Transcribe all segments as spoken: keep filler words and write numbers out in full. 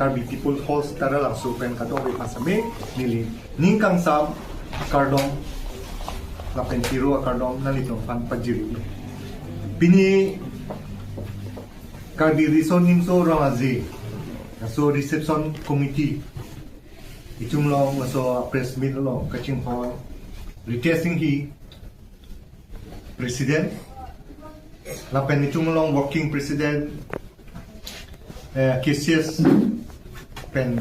Karbi People's Hall Taralangso pen kadokave aphan sitame neli ning kangsam akardom lapen chiro akardom nanglitum aphan pajir. Pini Karbi Riso Nimso Rong Aje, laso reception committee itum along laso press meet along kachinghon Ritesh Enghi, President, lapen itum along Working President, eh, K C S pen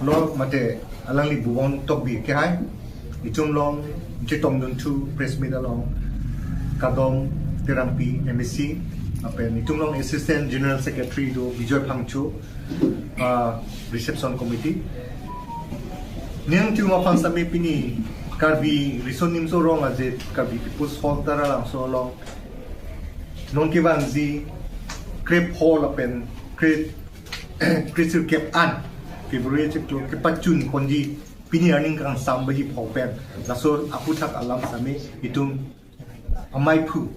lo mate alangli Bubon Tokbi kehai, itum along chetongdun thu press meet along Kadom Terangpi M A C, lapen itum along Assistant General Secretary do Bijoy Phangcho, ah, Reception Committee. Nangtum aphan sitame pini Karbi Riso Nimso Rong Aje Karbi People's Hall Taralangso along non kevangji krepho lapen kre kresirkep an February chiklo kepachun ponji pini arni kangsam baji pho pen laso aphuthak alam sitame itum amaiphu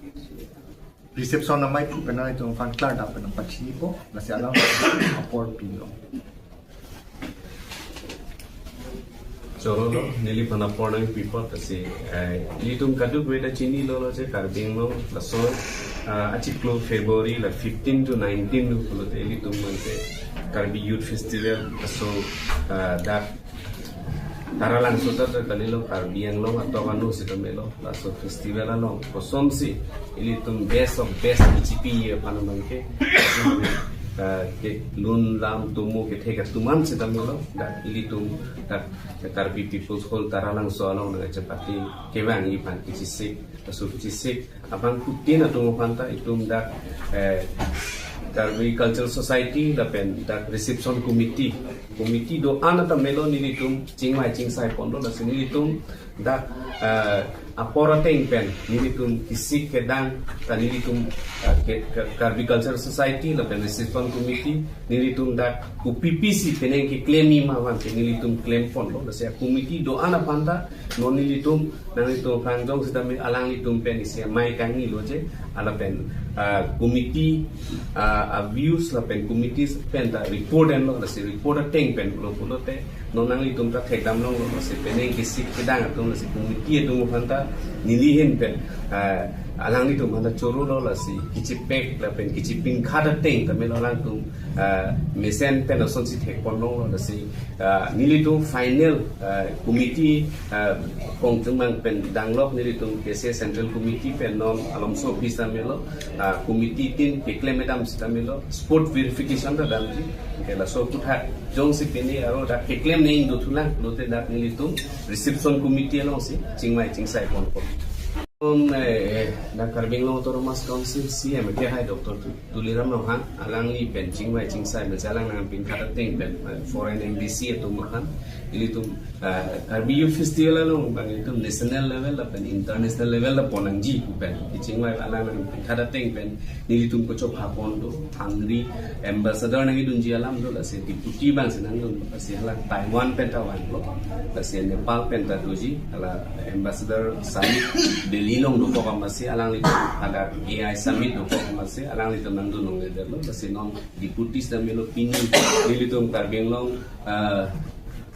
reception amaiphu pen itum aphan klardak pen pachinipo, lasi alam apor pilo. Choro lo, neliphan apor nangpi apot lasi, eh, ilitum kadokave ta chinilo lo je Karbi Anglong laso, ah, achiklo February la fifteen to nineteen lo pulote ilitum mangke Karbi Youth Festival laso, ah, dak Taralangso ta kalilo, Karbi Anglong atok anu sitame lo, laso festival along kosonsi ilitum best of best B J P ye aphan mangke, eh, ke lun lam tomo kethe atum an sitame lo, dak ilitum dak Karbi People's Hall Taralangso along nangchepate kevangji aphan kachisik, laso kachisik abangphutin atum aphan ta itum dak, eh, Karbi Cultural Society lapen dak Reception Committee, committee do-an ta melo, nelitum chingvai chingsai ponlo, lasi nelitum dak, eh, apor ateng pen nelitum kisik kedang ta nelitum, eh, ke, ke, Karbi Cultural Society lapen Reception Committee nelitum dak kopi pisi penang keklem ma abang ke nelitum klem ponlo, lasi committee do-an aphan ta non nelitum nanglitum aphan jong sitame alanglitum pen isi amei kangni lo je, lapen, ah, committee, ah, ah, views lapen committee pen ta report enlo, lasi report ateng pen lo pulote non nanglitum ta thekdam longlo, lasi penang kisik kedang atum, lasi committee atum aphan ta neli ahin pen, ah, alanglitum aphan ta choro lo, lasi kachepek lapen kachepinkhat ateng ta melo, alangtum, ah, mesen pen asonsi thek pon longlo, lasi ah, nelitum final, ah, committee, ah, kongchung mang pen danglok nelitum K C S Central Committee pen non alomso office ta melo, ah, committee tin keklem kedam sita melo, spot verification ta damji, ke laso aphuthak jongsi pini aro dak keklem nangdothulang lote dak nelitum Reception Committee alongsi chingvai chingsai ponpo. Um, eh, eh, dak Karbi Anglong Autonomous Council C E M kehai Doctor Tu-, Tuliram Ronghang, alangli pen chingvai chingsai pen alang nangpinkhat ateng pen, eh, foreign embassy atum aphan, ilitum, eh, Karbi Youth Festival along abang itum national level lapen international level ta pon nangji pu pen, kachingvai alang nangpinkhat ateng pen, nelitum kachopha pon do, Hungary ambassador nangkedunji alam do, lasi deputy abangsi nangdun, lasi hala Taiwan pen ta vanglo, lasi Nepal pen ta doji, hala ambassador summit Delhi along dokok amatsi alanglitum, hala A I summit dokok amatsi alanglitum nangdun longledetlo, lasi non deputy sita melo, pini nelitum Karbi Anglong, ah,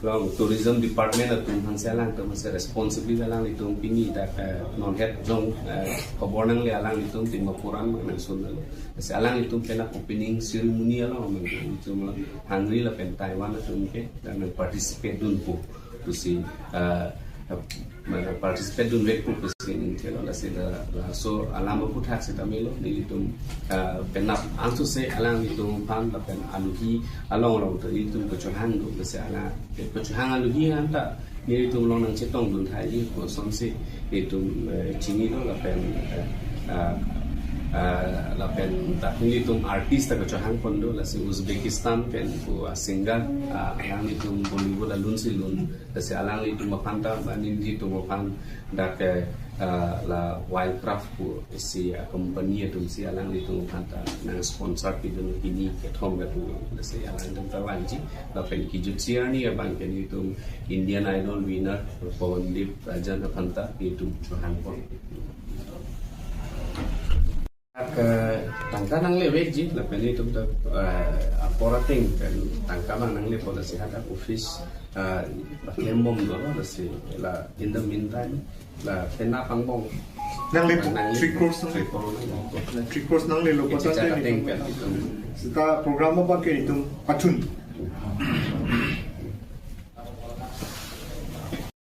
along tourism department atum aphansi alangtum aphansi responsible, alanglitum pini dak, eh, non het jong, eh, khobor nangle, alanglitum Dimapur an mang nangsunlo. Lasi alanglitum penap opening ceremony along mang itum lo Hungary lapen Taiwan atum ke dak nang participate dunpo pusi, eh, mana participate dunvekpo pusi ning thelo, lasi la, laso alam aphuthak sita melo, nelitum, ah, penap ansose alanglitum aphan lapen aluhi along along ta nelitum kachohang do, lasi alang kachohang aluhi an ta nelitum along nangchetongdun thaiji, kosonsi itum, eh, chinilo lapen, eh, ah, ah, lapen dak nelitum artist ta kachohang pon do, lasi Uzbekistan pen pu, ah, singer, ah, alanglitum Bollywood alunsi lun, lasi alanglitum aphan ta, ba nelitum aphan dak, eh, ah, la Wildcraft pu isi, ah, company atumsi alanglitum aphan ta nang sponsor pidun hini kethom katu, lasi alangtum ta vangji, lapen kejutsi arni abang ke nelitum Indian Idol winner Pawandeep Rajan aphan ta nelitum chohang pon. Ke tangka nanglevekji, lapen itum ta, eh, Pora ting pen tangka abang nanglepo lasi hadak office, ah, paklembomlo, lasi la in the meantime la penap angbong. Nanglepo Nanglepo. Three crores nang. Three crores nanglepo. Three crores nanglelo. Kachechak Patante ateng nelitum. pen itum. Seta program abang ke nelitum pathun.